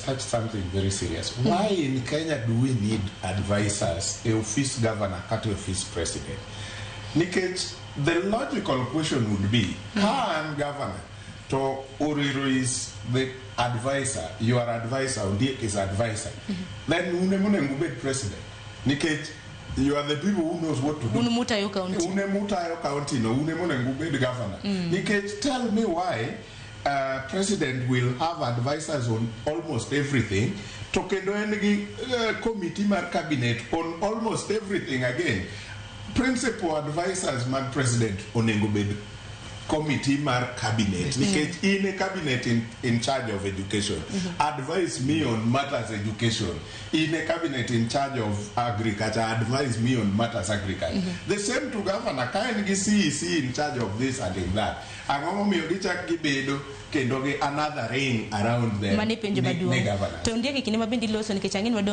touched something very serious. Why in Kenya do we need advisors, e office governor kata e office president? Nikech the logical question would be, ka an governor, to Oriro is the advisor, your advisor, Ondiek is advisor, then un ema onego ubed president. Nikech you are the people who knows what to do. Un mutayo county. Un ema utayo county no, un ema onego ubed governor. Nikech tell me why president will have advisors on almost everything to kendo en gi committee mar cabinet on almost everything again. Principal advisors mag president onego bed committee mar cabinet, nikech in a cabinet in charge of education, advise me on matters education. In a cabinet in charge of agriculture, advise me on matters agriculture. The same to governor, ka en gi CEC in charge of this and in that. Ang'o momiyo gichak gibedo kendo gi another ring around them? Mano e penjo ni maduong'. Governors. To Ondiek, e kinde ma bende iloso, nikech ang'e ni wadong'